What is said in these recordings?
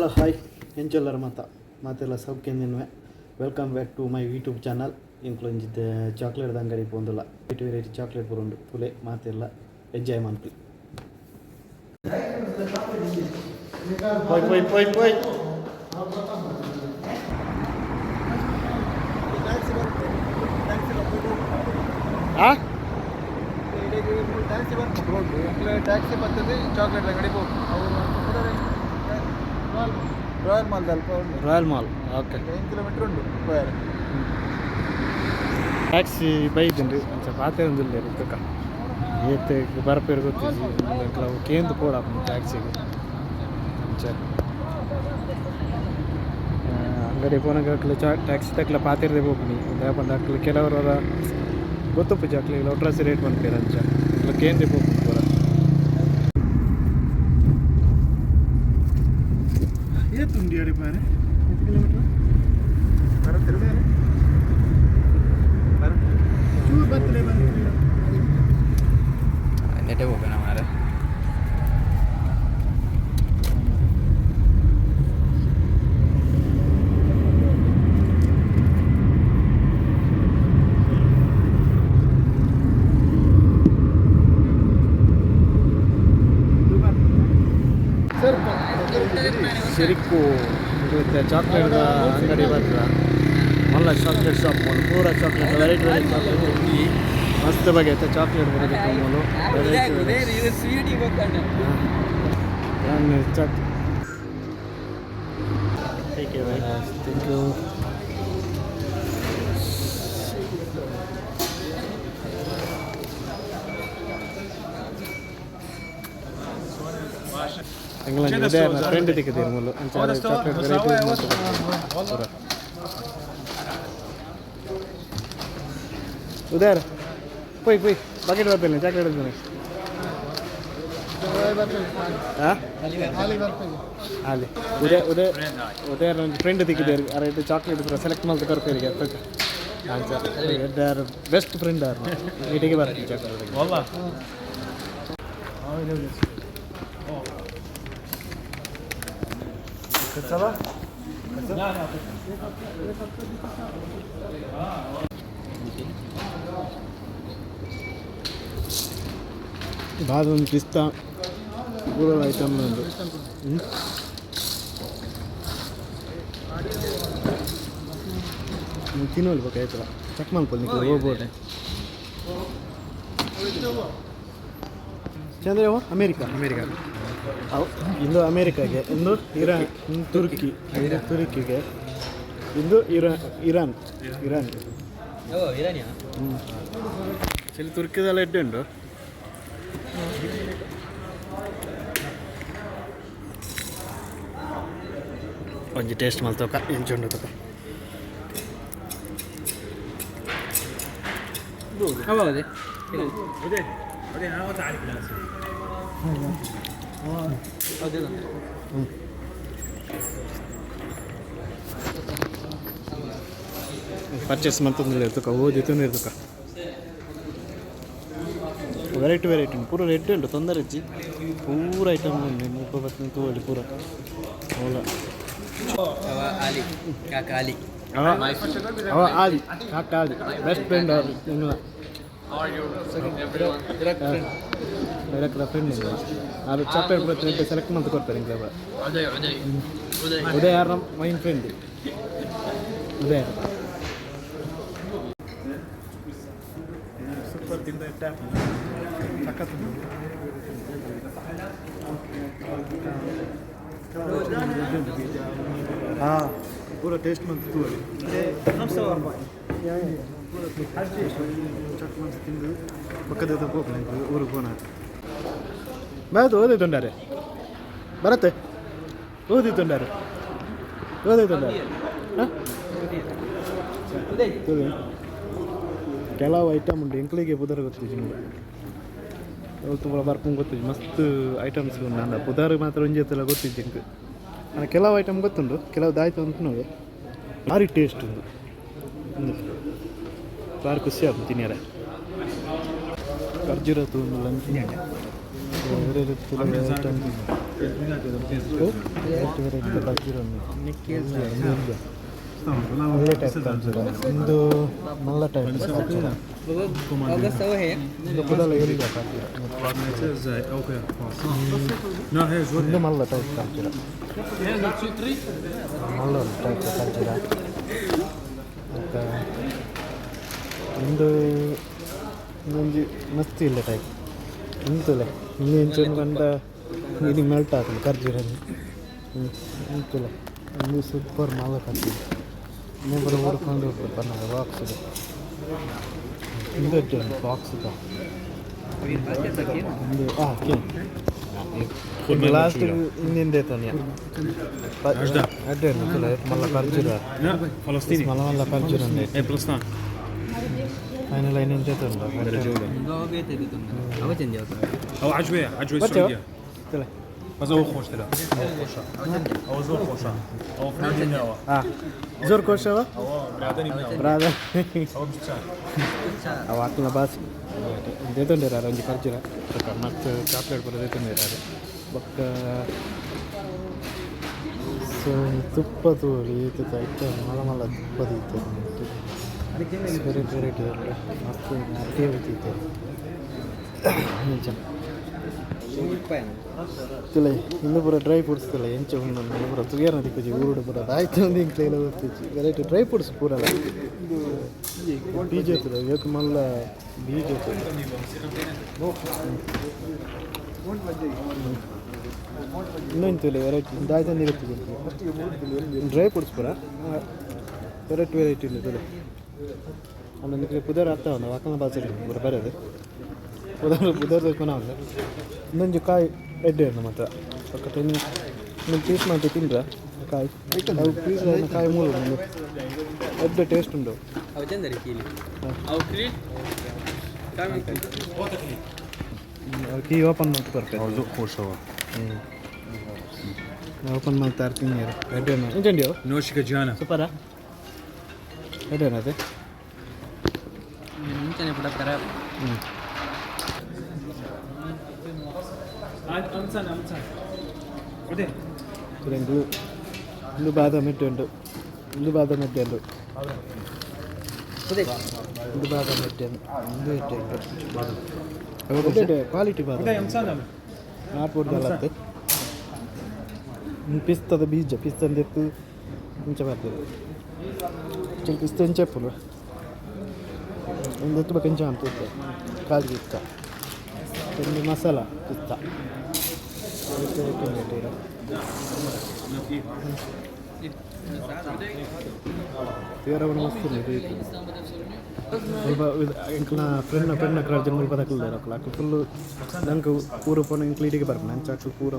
Hello hi ಎಂಚೊಲ್ಲರ ಮಾತ ಮಾತೆಲ್ಲ ಸೌಖ್ಯಂದಿನ್ವೆ. Welcome back to my YouTube channel. ಇಂಕ್ಲೊಂಜಿದ್ದ chocolate ಅಂಗಡಿ ಪೋಂದುಲ್ಲ, ವೆರೈಟಿ ವೆರೈಟಿ ಚಾಕ್ಲೇಟ್ ಪೂರ ತುಲೆ, ಮಾತೆಲ್ಲ ಎಂಜಾಯ್ ಮನ್ಪಿ. ಪೋಯ್ ಪೋಯ್ ಪೋಯ್ ಪೋಯ್. ಆ. ಟ್ಯಾಕ್ಸಿ ಬರ್ಪುಂಡು ರೋಡ್, ಟ್ಯಾಕ್ಸಿ ಬರ್ತದೆ. ಚಾಕ್ಲೇಟ್ ಅಂಗಡಿ ಹೋಗಿ ಅವರು ರಾಯಲ್ ಮಾಲ್ ಅಲ್ಪ ಉಂಟು. Royal mall, okay. 9 kilometre ಉಂಟು ಪೋಯರೆ. ಟ್ಯಾಕ್ಸಿ ಬೈದಿನ್ರಿ, ಅಂಚ ಪಾತೆರೊಂದುಲ್ಲೆರ್ ತುಕ. ಏತ್ ಬರ್ಪೆರ್ ಗೊತ್ತಿಜ್ಜಿ. ಕೆಲವು ಕೇಂದ್ ಪೋಡಾಪುಂಡು ಟ್ಯಾಕ್ಸಿಗ್. ಅಂಚ ಅಂಗಡಿ ಪೋನಗ ಅಕ್ಲು ಚಾ ಟ್ಯಾಕ್ಸಿ ತಕ್ಲ ಪಾತೆರ್ದೆ ಪೋಪುನಿ. ದಾಯೆ ಪಂಡ ಅಕ್ಲು ಕೆಲವರ ಗೊತ್ತುಪ್ಪುಜಿ, ಅಕ್ಲೆಗ್ ಒಟ್ರಾಸಿ ರೇಟ್ ಪನ್ಪೆರ್. ಅಂಚ ಅಕ್ಲು ಕೇಂದೆ ಪೋಪುಂಡು ಪೂರ. ಏತುಂಡು ಅಡೆ ಪಾರೆ? ಎಷ್ಟು ಕಿಲೋಮೀಟರ್? ಬರುತ್ತೆ. ಚೂರು ಬರ್ತದೆ. ನೆಟೆ ಹೋಗೋಣ ಮಾರೆ. ಶರಿಕ್ಕು ಚಾಕ್ಲೇಟ್ ಅಂಗಡಿ ಬರ್ತದ. ಮಲ್ಲ ಚಾಕ್ಲೇಟ್ ಶಾಪ್ ಮೂಲು. ಪೂರ ಚಾಕ್ಲೇಟ್, ವೆರೈಟಿ ವೆರೈಟಿ ಚಾಕ್ಲೇಟ್. ಮಸ್ತ್ ಬಗೆ ಐತೆ ಚಾಕ್ಲೇಟ್ ಬರೋದಕ್ಕೆ ಮೂಲು. Sweet choc. Thank you. England friend ತಿಕ್ಕಿದ್ದೀರಿ ಮೂಲು. ಅಂಚ ಚಾಕ್ಲೇಟ್ ವೆರೈಟಿ ಪೂರ. ಉದಯ್ ಪೋಯ್ ಪೋಯ್, ಬಕೆಟ್ ಬರ್ತೇನೆ, ಚಾಕ್ಲೇಟ್ ಬರ್ತೇನೆ. ಹಾಂ. ಅಲ್ಲಿ ಬರ್ತದೆ. ಅಲ್ಲಿ ಉದಯ ಉದಯ ಉದಯ ಒಂಜಿ ಫ್ರೆಂಡ್ ತಿಕ್ಕಿದ್ದೇರು. ಅರೆ ಚಾಕ್ಲೇಟ್ ಪೂರ ಸೆಲೆಕ್ಟ್ ಮಲ್ತ್ ಕೊರ್ಪೇರಿಗೆ ಅತ್ತಕ. ಅಂಚ ಎಡ್ಡೆ ಬೆಸ್ಟ್ ಫ್ರೆಂಡ್ ಆರ್. ಮೀಟಿಗೆ ಬರ್ತೀನಿ ಚಾಕ್ಲೇಟ್. والله. ಬಾದಾಮಿ, ಪಿಸ್ತಾ ಪೂರ ಐಟಮ್ ಉಂಟು. ಹ್ಮ್? ನೀವು ತಿನ್ನೋಲ್ ಬೇಕಾಯ್ತಲ್ಲ, ಚೆಕ್ ಮಲ್ಪೊಲಿ ನಿಕ್ಲೆ ಹೋಗ್ಬೋದು. ಚಂದ್ರ, ಅಮೇರಿಕಾ. ಅಮೇರಿಕಾ. ಅವು ಇಂದು ಅಮೇರಿಕಾಗೆ, ಇಂದು ಇರಾನ್, ಇಂದು ತುರ್ಕಿ, ಇಂದು ತುರ್ಕಿಗೆ, ಇಂದು ಇರಾನ್, ಇರಾನ್, ಇರಾನ್. ಓ, ಇರಾನಿಯಾ. ಇಲ್ಲಿ ತುರ್ಕಿದೆಲ್ಲ ಎಡ್ಡೆ ಉಂಟು. ಒಂಜಿ ಟೇಸ್ಟ್ ಮಲ್ತೋಕ ಎಂಚ ಉಂಡು ತಕ. ಹೌದು. ಹ್ಞೂ, ಪರ್ಚೇಸ್ ಮಂತಂದ್ರೆ ಇರ್ತಕ, ಓದಿ ಇರ್ತಕ. ವೆರೈಟಿ ವೆರೈಟಿ ಉಂಟು ಪೂರ. ರೆಡ್ ಉಂಟು, ತೊಂದರೆ ಇಜ್ಜಿ. ಪೂರ ಐಟಮ್ ಉಂಟು. ಮುಲ್ಪ ಬತ್ತಿನ ತೂವೊಲಿ ಪೂರ ಓಲ. ಅವ ಆಲಿ, ಕಾಕ ಆಲಿ. ಅವ ಅವ ಆಲಿ, ಕಾಕ ಆಲಿ, ಬೆಸ್ಟ್ ಫ್ರೆಂಡ್ ಅವ್ರು. ನಿನ್ನ ಡೈರೆಕ್ಟ್ ಫ್ರೆಂಡ್ ಇಲ್ಲ. ಅದು ಚಾಕ್ಲೇಟ್ ಬರುತ್ತೆ, ಸೆಲೆಕ್ಟ್ ಮಂತ್ ಕೊಡ್ತಾರೆ ಇಂಗ್ಲ. ಉದಯ್, ಉದಯ್, ಉದಯ್. ಉದಯ್ ಯಾರ ಮೈನ್ ಫ್ರೆಂಡ್ ಉದಯ್. ಸೂಪರ್ ತಿಂದ. ಸಖತ್. ಹಾಂ, ಪೂರ ಟೇಸ್ಟ್ ಮಂತ್ ತೂವಲಿ. ಚಟ್ ಮಂತ್ ತಿಂದು ಪಕ್ಕದ ಹೋಗ್ಲಿ, ಊರಿಗೆ ಹೋಣ. ಬರತ್ತೆ, ಓದಿತ್ತುಂಡಾರೆ ಬರತ್ತೆ. ಓದಿತ್ತುಂಡಾರೆ, ಓದಿತ್ತುಂಡಾರೆ. ಹಾಂ, ಕೆಲವು ಐಟಮ್ ಉಂಟು, ಎಂಕ್ಲಿಗೆ ಪುದರ್ ಗೊತ್ತಿಜ್ಜಿ. ನಿಮಗೆ ಅವು ತುಂಬ ಬರ್ಪುಂಡು ಗೊತ್ತಿಜ್ಜಿ. ಮಸ್ತ್ ಐಟಮ್ಸ್ ಉಂಡು ಅಂದ ಪುದರ್ ಮಾತ್ರ ಒಂಜಿ ಎಲ್ಲ ಗೊತ್ತಿಜ್ಜಿ ಎಂಕ್. ಆಂಡ ಕೆಲವು ಐಟಮ್ ಗೊತ್ತುಂಡು, ಕೆಲವು ದಾಯ್ತು ಅಂತ ನೋಡಿ. ಭಾರಿ ಟೇಸ್ಟ್ ಉಂಡು ಉಂದು. ಭಾರಿ ಖುಷಿ ಆಪುಂಡು ತಿನಿಯರೆ. ಖರ್ಜೂರ ತೂಂದುಲ್ಲ. Variety variety ಖರ್ಜೂರ ಉಂಡು. ಒಳ್ಳೆ ಟೈಪ್ ಖರ್ಜೂರ ಇಂದು, ಮಲ್ಲ ಟೈಪ್ ಖರ್ಜೂರ. ಇಂದು ಕುಡಲ ಎಲ್ಯ ಖರ್ಜೂರ. ಇಂದು ಮಲ್ಲ ಟೈಪ್ ಖರ್ಜೂರ, ಮಲ್ಲ ಟೈಪ್ ಖರ್ಜೂರ. ಬೊಕ್ಕ ಇಂದು ಇಂದೊಂಜಿ ಮಸ್ತ್ ಇಲ್ಲ ಟೈಪ್ ಇಂತುಲೆ. ಇನ್ನು ಇಂಚ ಪಂಡ ಇನಿ ಮೆಲ್ಟ್ ಆತುಂಡು ಖರ್ಜೂರ. ಇಂತುಲೆ, ಇಂದು ಸೂಪರ್ ಮಲ್ಲ ಖರ್ಜೂರ. ಇಂದು ಪೂರ ಊರುಕೊಂಡು ಬನ್ನಗ ಬಾಕ್ಸ್ ಇಂದು ಎಡ್ಡೆ ಉಂಡು ಬಾಕ್ಸ್. ಇಂದು ಕೇನ್ ಲಾಸ್ಟ್ ಇಂದಿಂದ ತೋನಿಯ ಎಡ್ಡೆ ಉಂಡು ತುಲೆ ಮಲ್ಲ ಖರ್ಜೂರ. لا فلسطيني. ಮಲ್ಲ ಮಲ್ಲ ಖರ್ಜೂರ ಉಂಡು. اي فلسطين. ಫೈನಲ್ ಐನ್ ಇಂಚ ಉಂಡು. او عجوه عجوه. ಬಚ್ಚ. السعوديه. ತುಲೆ. بس هو خوش طلع، هو زور خوشة، هو فنادي مناوة. ಹಾಂ, ಜೋರ್ ಕೋಶವ. هو برادني مناوة. ಬ್ರಾದ. هو مش سهل. ಅವು ಆಕ್ಲ ಬಾಸ್ ದೇತೊಂಡಿರಾರ ಒಂಜಿ ಖರ್ಜೂರ ಬೊಕ್ಕ ಮಸ್ತ್ ಚಾಕ್ಲೇಟ್ ಪೂರ ದೇತೊಂಡಿರಾರ. ಬೊಕ್ಕ ಸೊ ತುಪ್ಪ ತೂವೊಲಿ, ಈತ್ ಐಟಮ್ ಮಲ್ಲ ಮಲ್ಲ ತುಪ್ಪ ದೀತೆರ್. ವೆರೈಟಿ ವೆರೈಟಿ ಮಸ್ತ್ ಅಟ್ಟಿಗೆ ದೀತೆರ್ ಇಂಚ. ತುಲೆ, ಇಂದು ಪೂರ ಡ್ರೈ ಫ್ರೂಟ್ಸ್. ತುಲೆ ಎಂಚ ಉಂಡು ಉಂದು ಪೂರ ತೂಯೆರ್ನ ತಿಕ್ಕುಜಿ. ಊರುಡು ಪೂರ ದಾಯ್ತು ಉಂದು ಎಂಕ್ಲೆಗ್ಲ ಗೊತ್ತಿಜ್ಜಿ. ವೆರೈಟಿ ಡ್ರೈ ಫ್ರೂಟ್ಸ್ ಪೂರಲ. ಬೀಜ ತುಲೆ, ಏತ್ ಮಲ್ಲ ಬೀಜ ತುಲೆ. ಇನ್ನೊಂದು ತುಲೆ ವೆರೈಟಿ ದಾಯ್ತಂದು ಗೊತ್ತಿದೆ. ಡ್ರೈ ಫ್ರೂಟ್ಸ್ ಪೂರ ವೆರೈಟಿ ವೆರೈಟಿ ಇಲ್ಲ ತುಲೆ. ಅಂಡ ನಿಕ್ಲೆ ಪುದರ್ ಅರ್ಥ ಉಂಡು ವಾಕನ ಬಾಸೆಡ್ ಪೂರ ಬರದು ಪುದರ್ ಪುದರ್ ತೋಜ್ಪನ ಉಂಡು. ಇಂದೊಂಜಿ ಕಾಯಿ ಎಡ್ಡೆ ಉಂಡು ಮಾತ್ರ. ಬೊಕ್ಕ ತಿನ್ನಿ ಇನ್ನೊಂದು ಪೀಸ್ ಮಾತ್ರ ತಿಂದ್ರ ಕಾಯಿ ಅವು ಪೀಸ್ ಆಯಿನ ಕಾಯಿ ಮೂಲು ಉಂಡು, ಎಡ್ಡೆ ಟೇಸ್ಟ್ ಉಂಡು. ಅವು ಚಂದರಿ ಕೀಲಿ ಅವು ಕ್ಲೀನ್. ಕೀ ಓಪನ್ ಮಲ್ತ್ ಕೊರ್ಪೆರ್. هو ذوق خوش هو. ಓಪನ್ ಮಲ್ತಾರ್ ತಿನ್ಯೆರ್. ಎಡ್ಡೆ ಉಂಡು. ಎಂಚ ಉಂಡು? نوشك جانا. ಸೂಪರಾ? ಎಡ್ಡೆ ಉಂಡು ಅದೇ. ಮುಂಚೆನೆ ಪುಡ ಖರಾಬ್. ಹ್ಞೂ. انسان انسان عدي. ಇಂದು ಇಂದು ಬಾದಾಮಿ ಎಡ್ಡೆ ಉಂಡು. ಇಂದು ಬಾದಾಮಿ ಎಡ್ಡೆ ಉಂಡು. ಇಂದು ಬಾದಾಮಿ ಎಡ್ಡೆ ಉಂಡು. ಇಂದು ಎಡ್ಡೆ ಉಂಡು, ಎಡ್ಡೆ ಕ್ವಾಲಿಟಿ ಬಾದಾಮಿ. انسان. Not ಬೋರ್ಡ್ ಅಲ್ಲತ್ತೆ. ಪಿಸ್ತದ ಬೀಜ, ಪಿಸ್ತದ ಎತ್ತು ಇಂಚ ಬರ್ತದೆ. ಚಲ್ ಪಿಸ್ತ ಇಂಚ ಇಪ್ಪುಂಡು. ಒಂದು ಎತ್ತು ಬೊಕ ಇಂಚ ಅಂತ ಇತ್ತೆ ಕಾಲ್ಗೆ ಇತ್ತ. ಒಂದು ಮಸಾಲ ಪಿಸ್ತ ವೆರೈಟಿ ವೆರೈಟಿ ಉಂಟು. ತೇರವಣ ಮಸ್ತ್ ಉಂಡು ಇದು. ಸ್ವಲ್ಪ ಎಂಕ್ಲ ಫ್ರೆಂಡ್ನ ಫ್ರೆಂಡ್ನ ಕ್ರಾಡ್ ಜನ ಮುಲ್ಪ ದಕ್ಕಲ್ದಾರ. ಅಕ್ಲ ಅಕ್ಲು ಫುಲ್ಲು ನಂಕ್ ಪೂರ ಪೋನ ಎಂಕ್ಲ ಇಡಿಗೆ ಬರ್ಪುಂಡು. ಅಂಚ ಅಕ್ಲು ಪೂರ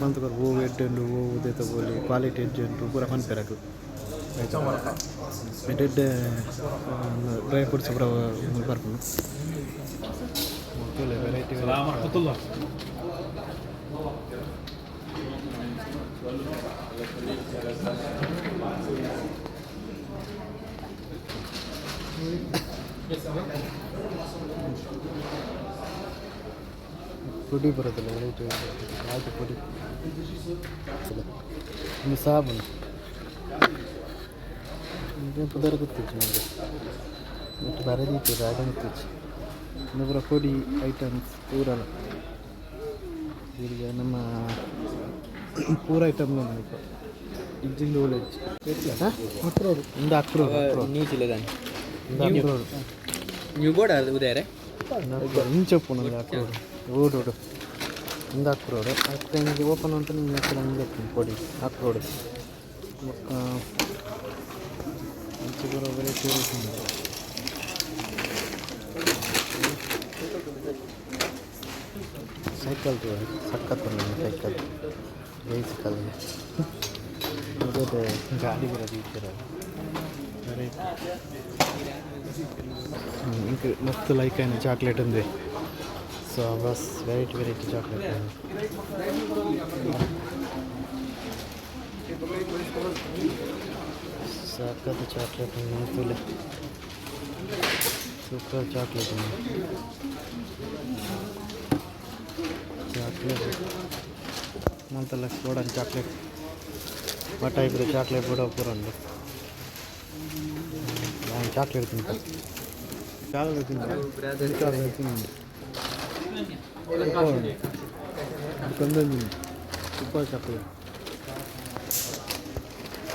ಮಂತ್ ಕೊರ್ ಓ ಎಡ್ಡೆ ಉಂಡು, ಓ ಉದೇತ ಬೋಲಿ ಕ್ವಾಲಿಟಿ ಎಡ್ಡೆ ಉಂಟು ಪೂರ ಪನ್ಪೆರ್ ಅಕ್ಲು. ಎಡ್ಡೆ ಎಡ್ಡೆ ಡ್ರೈ ಫ್ರೂಟ್ಸ್ ಪೂರ ಮುಲ್ಪ ಬರ್ಪುಂಡು. ವೆರೈಟಿ. السلام ورحمه الله. ಪುಡಿ ಬರೋದಿಲ್ಲ, ವೆರೈಟಿ ವೆರೈಟಿ ಪುಡಿ. ಇನ್ನು ಸಾಬೂನು ಇದು ಪುದರ್ ಗೊತ್ತಿಜ್ಜಿ ನನಗೆ ಮತ್ತು ಬರದೀತಿ ರಾಗ ಗೊತ್ತಿಜ್ಜಿ. ಇನ್ನು ಪೂರ ಪೊಡಿ ಐಟಮ್ಸ್ ಪೂರಲ. ಈಗ ನಮ್ಮ ಪೂರ ಐಟಮ್ ಉಂಡು. ಇಜ್ಜಿಂದ ಉಲೆಜ್ಜಿ ಅಕ್ರೋಡು, ಇಂದು ಅಕ್ರೋಡು ಅಕ್ರೋಡು. ನ್ಯೂ ಚಿಲ್ಲದಾನೆ. ಇಂದು ಅಕ್ರೋಡು. New board ಉದಯರೆ. ಇಂಚ ಉಪ್ಪುಂಡು ಅಕ್ರೋಡು ಓಡೋಡು. ಇಂದು ಅಕ್ರೋಡು ಅತ್ತೆ ಇಂದು ಓಪನ್ ಅಂತ ನಿಮ್ಗೆ ಇಂದು ಪೊಡಿ ಅಕ್ರೋಡು. ಬೊಕ್ಕ ಇಂಚ ಪೂರ ವೆರೈಟಿ ವೆರೈಟಿ ಉಂಡು. ಸೈಕಲ್ ತೂವರೆ ಸಖತ್ ಉಂಡು ಸೈಕಲ್, ಬೈಸಿಕಲ್ ಅದೇ ಗಾಡಿ ಪೂರ ದೀತೆರ್ ವೆರೈಟಿ. ಇಂಕ್ ಮಸ್ತ್ ಲೈಕ್ ಆಯಿನ ಚಾಕ್ಲೇಟ್ ಉಂದುವೆ. ಸೊ ಬಸ್ ವೆರೈಟಿ ವೆರೈಟಿ ಚಾಕ್ಲೇಟ್ ಸಖತ್ ಚಾಕ್ಲೇಟ್ ತೂಲೆ, ಸೂಪರ್ ಚಾಕ್ಲೇಟ್. ಮಂತಲ್ಲ ಬೋಡನ್ ಚಾಕ್ಲೇಟ್ ಬಟಾಯಿ ಚಾಕ್ಲೇಟ್ ಬೋಡ ಪೂರ ಉಂಡು. ನಾನು ಚಾಕ್ಲೇಟ್ ತಿಂತ, ಚಾಕ್ಲೇಟ್ ತಿಂತ, ಚಾಕ್ಲೇಟ್ ತಿಂದು ಅದಕ್ಕೊಂದೊಂದು ತುಪ್ಪ ಚಾಕ್ಲೇಟ್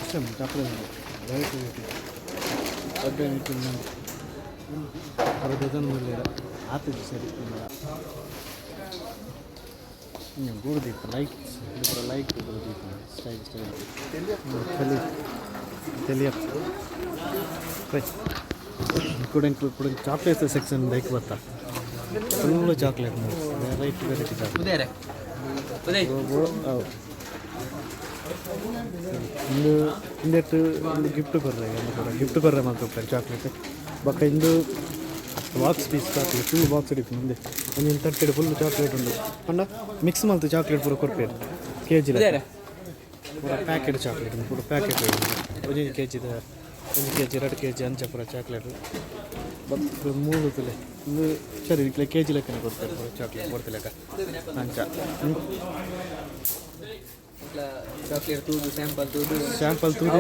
ಇಷ್ಟ. ಚಾಕ್ಲೇಟ್ ವೆರೈಟಿ ವೆರೈಟಿ ಅಡ್ಡೆ ತಿಂದು ಅರ್ಧ ಮೂಲ್ಯರ ಆತಜಿ. ಸರಿ, ಗೂಡು ದೀಪ ಲೈಕ್ ಇದು ಪೂರ ಲೈಟ್ ಪೂರ ದೀಪ ಸ್ಟೈಲ್ ಸ್ಟೈಲ್ ತೆಲಿ ತೆಲಿಯಪ್. ಕುಡಂಕ್ ಕುಡಂಕ್ ಚಾಕ್ಲೇಟ್ ಸೆಕ್ಷನ್ ಬೈಕ್ ಬರ್ತಾ. Full chocolate, variety variety chocolate. ಉದಯರೇ, ಉದಯ್. ಇಂದು ಇಂದೆಟ್ ಒಂದು ಗಿಫ್ಟ್ ಕೊರ್ರೆ, ಒಂದು ಪೂರ ಗಿಫ್ಟ್ ಕೊರ್ರೆ ಮಲ್ತುಪ್ಪೆರ್ ಚಾಕ್ಲೇಟ್. ಬೊಕ್ಕ ಇಂದು box piece chocolate, full box ಇಪ್ಪುಂಡು. ಉಂದೆ ಒಂಜೊಂಜಿ ತಟ್ಟೆಡ್ ಫುಲ್ ಚಾಕ್ಲೇಟ್ ಉಂಡು. ಪಂಡ ಮಿಕ್ಸ್ ಮಲ್ತ್ ಚಾಕ್ಲೇಟ್ ಪೂರ ಕೊರ್ಪೆರ್ ಕೆಜಿ. ಉದಯರೇ. ಪೂರ ಪ್ಯಾಕೆಟ್ ಚಾಕ್ಲೇಟ್ ಉಂಡು, ಪೂರ ಪ್ಯಾಕೆಟ್. ಒಂಜೊಂಜಿ ಕೆಜಿದ, 1 ಕೆಜಿ, 2 ಕೆಜಿ ಅಂಚ ಪೂರ ಚಾಕ್ಲೇಟ್. ಬೊಕ್ಕ ಮೂಲು ತೂಲೆ, ಇಂದು ಸರಿ ಇಕ್ಲೆ ಕೆಜಿ ಲೆಕ್ಕನೆ ಕೊರ್ಪೆರ್ ಪೂರ ಚಾಕ್ಲೇಟ್ ಕೊರ್ತಿ ಲೆಕ್ಕ ಅಂಚ. ಚಾಕ್ಲೇಟ್ ತೂದು, ಸ್ಯಾಂಪಲ್ ತೂದು. ಸ್ಯಾಂಪಲ್ ತೂದು,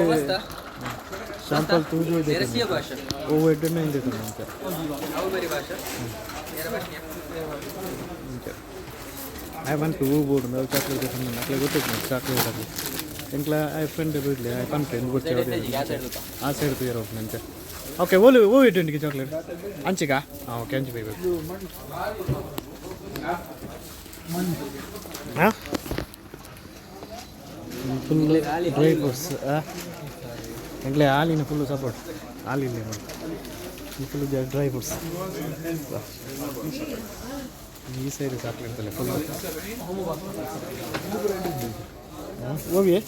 ಸ್ಯಾಂಪಲ್ ತೂದು. ರಸಿಯ ಭಾಷೆ. ಓ ಎಡ್ಡೆ ಇಂದೆ ಅಂಚ. ಅವು ಬರಿ ಭಾಷೆ ನೇರ ಭಾಷೆ. ಅಂಚ ಆಯ್ ಪನ್ಪೆ ಹೂ ಬೋಡು, ಅವು ಚಾಕ್ಲೇಟ್ ದೆತೊಂದು. ಅಕ್ಲೆ ಗೊತ್ತಿತ್ತು ಚಾಕ್ಲೇಟ್. ಅದು ಎಂಕ್ಲ ಆಯ್ ಫ್ರೆಂಡ್ ಬಿಡ್ಲಿ, ಆಯ್ ಪನ್ಪೆ ಇಂದು ಬೊಡ್ಚಿ. ಆ ಸೈಡ್ ತೂಯರ ಹೋಗ್ನ ಅಂಚ. ಓಕೆ, ಓಲು ಓ ಇಟ್ಟು ಚಾಕ್ಲೇಟ್ ಅಂಚಿಗ. ಹಾಂ, ಓಕೆ, ಅಂಚಿ ಬೇಕು. ಹಾಂ, ಫುಲ್ ಡ್ರೈ ಫ್ರೂಟ್ಸ್. ಎಂಕ್ಲೆ ಹಾಲಿನ ಫುಲ್ ಸಪೋರ್ಟ್, ಹಾಲಿಲ್ಲ ಫುಲ್ ಡ್ರೈ ಫ್ರೂಟ್ಸ್. ಈ ಸೈಡ್ ಚಾಕ್ಲೇಟ್ ಅಲ್ಲ ಫುಲ್. ಓವಿಯೇ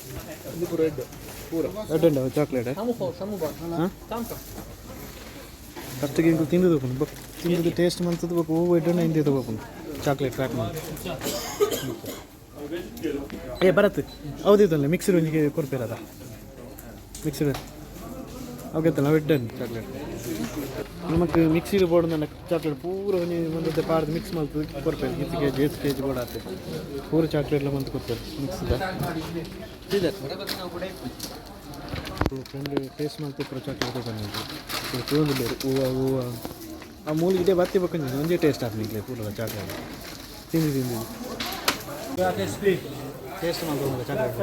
ರೆಡ್ ಪೂರ. ರೆಡ್ ಉಂಡು ಚಾಕ್ಲೇಟ್. ಹಾಂ, ಫಸ್ಟಿಗೆ ಇಂಕು ತಿಂದು ತಗೋಪುಂಡು. ಬೊಕ್ಕ ತಿಂದು ಟೇಸ್ಟ್ ಮಲ್ತದ್ದು. ಬೊಕ್ಕ ಹೂವು ಎಡ್ಡೆ ಇಂದೆ ತಗೋಪುಂಡು ಚಾಕ್ಲೇಟ್ ಪ್ಯಾಕ್ ಮಾಡಿ. ಏ ಬರತ್, ಹೌದಿತ್ತಲ್ಲ ಮಿಕ್ಸರ್ ಒಂಜಿಗೆ ಕೊರ್ಪೇರದ ಮಿಕ್ಸರ್ ಅವು ಎಡ್ಡೆ ಚಾಕ್ಲೇಟ್. ನಮಕ್ ಮಿಕ್ಸಿಡ್ ಬೋರ್ಡ್ ಚಾಕ್ಲೇಟ್ ಪೂರ ಒಂಜಿ ಒಂದೊಂದು ಪಾಡ್ದು ಮಿಕ್ಸ್ ಮಲ್ತದ್ದು ಕೊರ್ಪೇರು. ಇತ್ತು ಕೆಜಿ, ಎಷ್ಟು ಕೆಜಿ ಬೋರ್ಡ್ ಆತೆ ಪೂರ ಚಾಕ್ಲೇಟ್ಲ ಮಂತ್ ಕೊರ್ಪೇರು ಮಿಕ್ಸ್ದ. ಫ್ರೆಂಡ್ ಟೇಸ್ಟ್ ಮಲ್ತು ಪೂರ ಚಾಕ್ಲೇಟ್ ಬಂದಿದ್ದು ತೂಂದಿಲ್ಲೇರು. ಹೂವು ಹೂವು ಆ ಮೂಲಿಗೆ ಇದೇ ಬತ್ತಿ ಬೊಕ್ಕ ಒಂಜೇ ಟೇಸ್ಟ್ ಆತ್ನಿಕ್ಲೆ. ಪೂರ ಚಾಕ್ಲೇಟ್ ತಿಂದು ತಿಂದು ಟೇಸ್ಟ್ ಮಲ್ತು ಚಾಕ್ಲೇಟ್.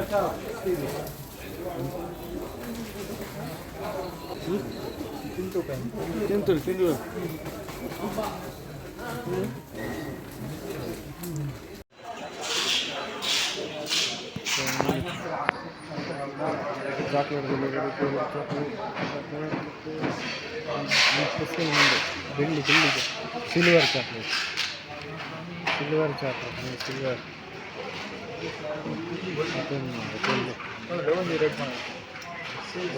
ತಿಂತು ತಿಂದು. ಚಾಕ್ಲೇಟ್ ಸ್ಪೆಷಲ್ ಉಂಡು. ಬೆಳ್ಳಿ ಬೆಳ್ಳಿಗೆ silver chocolate, silver chocolate, silver. ಒಂದು ರೆಡ್ ಮಾಡಿ.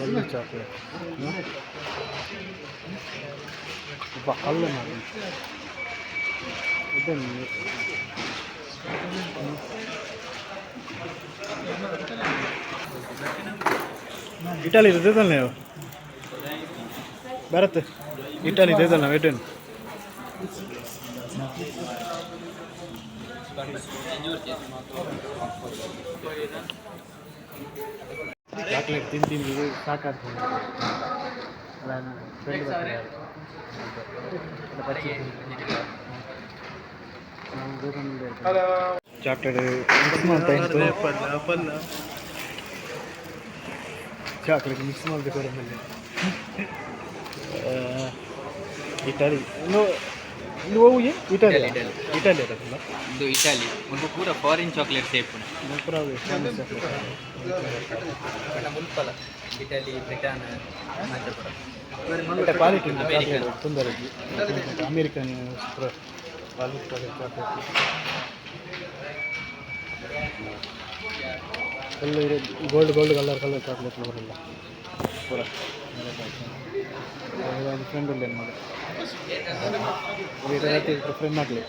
ಒಳ್ಳೆ ಚಾಕ್ಲೇಟ್ ಕಲ್ಲು ಮಾಡಿ ಇದನ್ನು. ಇಟಲಿ ದೇದಲ್ಲ ನೀವು ಭರತ್, ಇಟಲಿ ದೇದಲ್ಲ ವೇಟನ್. ಚಾಕ್ಲೇಟ್ ತಿಂದು ತಿಂದು ಸಾಕಾಗ್ತದೆ. ಅಲ್ಲ, ಫ್ರೆಂಡ್ ಬರ್ತಾರೆ. ಚಾಕ್ಲೇಟ್ ಮಿಕ್ಸ್ ಮಾಡ್ತಾ ಇತ್ತು. ಚಾಕ್ಲೇಟ್ ಮಿಕ್ಸ್ ಮಾಡಬೇಕು ಮೇಲೆ. ಇಟಲಿ ಇದು ಹೋಗಿ ಇಟಲಿ. ಇಟಲಿ. ಇಟಲಿ ಅದಲ್ಲ. ಇದು ಇಟಾಲಿ ಒಂದು ಪೂರ ಫಾರಿನ್ ಚಾಕ್ಲೇಟ್ ಸೇಪ್. ಪೂರ ಚಾಕ್ಲೇಟ್. ಮುಲ್ಪಲ ಇಟಲಿ, ಬ್ರಿಟನ್ ಮಾತ್ರ ಪೂರ. ಕ್ವಾಲಿಟಿ. ಅಮೇರಿಕನ್. ತೊಂದರೆ ಅಮೇರಿಕನ್ ಪೂರ quality chocolate. Full gold gold colour colour chocolate ಬರಲ್ಲ ಪೂರ. ಫ್ರೆಂಡ್ ಇಲ್ಲ ಮಗ, ಫ್ರೆಂಡ್ ಆಗಲಿ.